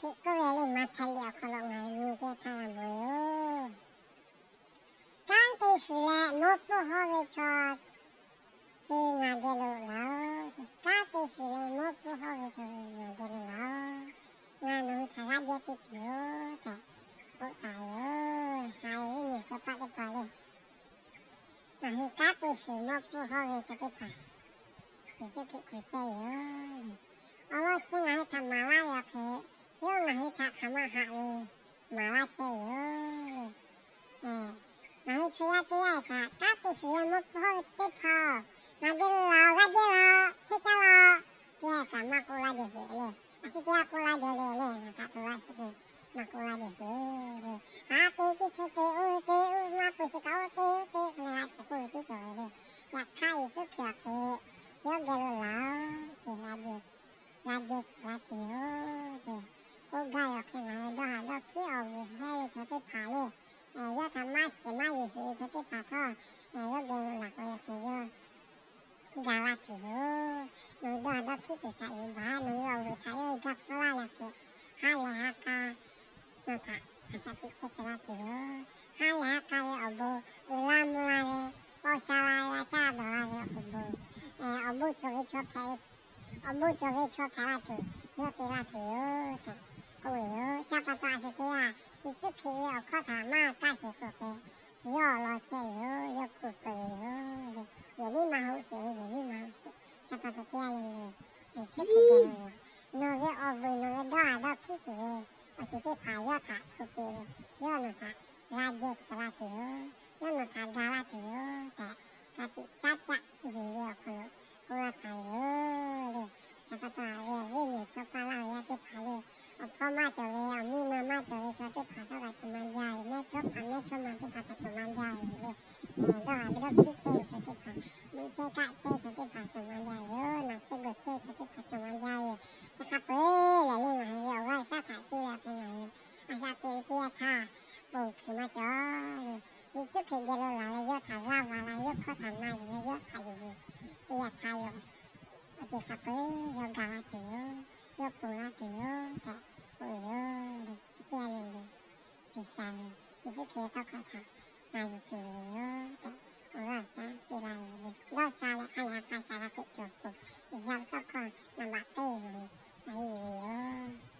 Teꞈ k'oˆ ve le, Maꞈhtehˍ liꞈ awˬ hk'aw lo ngaˬ hui nyi teˇ htaˇ g'a mawˬ ve yoˬ. Kanˉ te fuiˍ leh mawˇ pfuhˇ hawˇ ve chaw hui ngaˬ geh lo laˬ-oꞈ. Kanˉ te fuiˍ leh mawˇ pfuhˇ hawˇ ve chaw hui ngaˬ geh lo laˬ-oꞈ. Ngaˬ nawˬ hui htaꞈ g'aˇ jehˇ teˇ ceuˬ yoˬ tehꞈ k'oˆ taˍ ve yoˬ. Haꞈ ve nyi chaw paˆ teˇ hpaˍ le, ngaˬ hui kanˉ te fuiˍ mawˇ pfuhˇ hawˇ ve chaw teˇ hpaˍ Yeˍsuˆ Hkriꞈ kuˬ chehˇ ve yoˬ. Awˬ lawn chi ngaˬ hui htaꞈ maˍ laˇ ve awˬ hk'e, yawˇ ngaˬ hui htaꞈ hk'aˬ ma haꞈ ve maˍ laˇ chehˇ ve yoˬ. Ngaˬ hui chaw yaˇ teˇ g'aˇ kaꞈ kanˉ te fuiˍ leh mawˇ pfuhˇ hawˇ ve teˇ hpaˍ, ngaˬ geh lo laˬ-oꞈ, g'aˇ jehˇ laˬ-oꞈ, teˇ g'aˇ kaꞈ maˇ k'oˆ laˇ jehˬ sheˍ le. A shu teˇ g'aˇ k'oˆ laˇ jehˬ le le, ngaˬ htaꞈ k'oˆ laˇ sheˍ le, maˇ k'oˆ laˇ jehˬ sheˍ le. Haꞈ te teˇ chi te oˇ te oˇ maˇ peuˬ sheˍ kaꞈ oˇ te oˇ te leh haꞈ te k'oˆ ve teˇ cawˬ ve le. Yaꞈ hk'aˇ Yeˍsuˆ Hkriꞈ awˬ hk'e yawˇ geh lo laˬ-oꞈ tehꞈ g'a jehˬ g'a jehˬ laˇ tuˬ yoˬ tehꞈ k'oˆ gaˇ ve awˬ hk'e, ngaˬ hui dawˇ haˍ dawˇ hkiˉ awˬ vuiˬ hehˇ ve chaw teˇ hpaˍ le, yawˇ htaꞈ maˇ shiˍ maˇ yuˬ sheˍ ve chaw teˇ hpaˍ htawˇ, yawˇ geh lo laˬ k'o ve hk'e yawˇ ga laˇ tuˬ yoˬ. Nawˬ hui dawˇ haˍ dawˇ hkiˉ tuˬ htaꞈ yuˬ baˬ, nawˬ hui awˬ vuiˬ htaꞈ yawˇ hui ga hpfuhˇ laˇ leh hk'e, ha lehˬ ha k'a nawˬ htaꞈ a shaꞈ teꞈ chehˇ tcuh laˇ tuˬ yoˬ. Ha lehˬ ha k'a ve awˬ bon uiˍ la mvuh la ve, paw sha la ve, a caˇ dawˬ la ve awˬ bon, awˬ bon cawˬ ve chaw hpehꞈ ve, awˬ bon cawˬ ve chaw hpehꞈ la tuˬ yawˇ te laˇ tuˬ yoˬ tehꞈ k'oˆ ve yoˬ. Chi pa taw a shu teˇ g'aˇ Yeˍsuˆ Hkriꞈ ve awˬ hkawˇ htaꞈ maˇ taˇ shehˍ k'oˆ hk'e, yawˇ awˬ lawn chehˇ ve yoˬ. Yawˇ kuˬ peuˬ ve yoˬ. Yehˬ miˉ maˇ hoˆ sheˍ ve, yehˬ miˉ maˇ hoˆ sheˍ. Chi pa taw teˇ g'aˇ le le, Yeˍsuˆ Hkriꞈ geh lo laˬ. Nawˬ ve awˬ vuiˬ, nawˬ ve dawˇ haˍ dawˇ hkiˉ tuˬ ve awˬ ceuˬ teˇ hpaˍ yawˇ htaꞈ kuˬ piˇ ve, yawˇ nawˬ htaꞈ g'a jehˬ tcuh laˇ tuˬ yoˬ. Yawˇ nawˬ htaꞈ ga laˇ tuˬ yoˬ tehꞈ, ka tiꞈ shaˉ caˆ yeˬ ve awˬ hk'aw lo k'oˆ laˇ taˍ ve yoˬ le. Chi pa taw ve awˬ viˉ awˬ nyi chaw paˆ laˇ ve yaˇ teˇ hpaˍ le, awˬ hpawˇ maˇ cawˬ ve, awˬ miˇ ma maˇ cawˬ ve chaw teˇ hpaˍ htawˇ kaꞈ cawˬ ma jaˇ ve, mehˇ chawˇ hpaˍ mehˇ chawˇ ma teˇ hpaˍ kaꞈ cawˬ ma jaˇ ve le. Dawˇ haˍ ve dawˇ hkiˉ chehˇ ve chaw teˇ hpaˍ, meuꞈ chehˇ kaˆ chehˇ ve chaw teˇ hpaˍ cawˬ ma jaˇ ve yoˬ. Naˬ chehˇ gawˬ chehˇ ve chaw teˇ hpaˍ cawˬ ma jaˇ ve yoˬ. Chi hk'a peu-eˬ lehˬ le, ngaˬ hui ve awˬ g'aˇ shaˉ htaꞈ cuˇ leh hk'e ngaˬ hui a shaꞈ teꞈ ve teˇ yanˇ htaˇ ponˬ kuiˬ maˇ cawˬ ve, Yeˍsuˆ Hkriꞈ geh lo laˬ leh yawˇ htaꞈ g'aˇ va la, yawˇ hkawˇ htaꞈ na yuˬ leh yawˇ htaꞈ yuˬ ve teˇ yanˇ htaˇ yoˬ. Awˬ ceuˬ hk'a peu-eˬ yawˇ ga laˇ tuˬ yoˬ. Yawˇ ponˬ laˇ tuˬ yoˬ tehꞈ k'oˆ ve yoˬ le. Chi teˇ yanˇ le le, G'uiˬsha ve Yeˍsuˆ Hkriꞈ ve tawˇ hkawˇ htaꞈ na yuˬ tuˬ ve yoˬ tehꞈ, awˬ g'aˇ awˬ shaˉ piˇ laˇ ve le. Dawˇ sha leh a lehˬ a k'a shaˍ la hpeꞈ cawˬ peuˬ. G'uiˬsha ve tawˇ hkawˇ naˍ baꞈ teˇ ve le, a yeˬ ve yoˬ.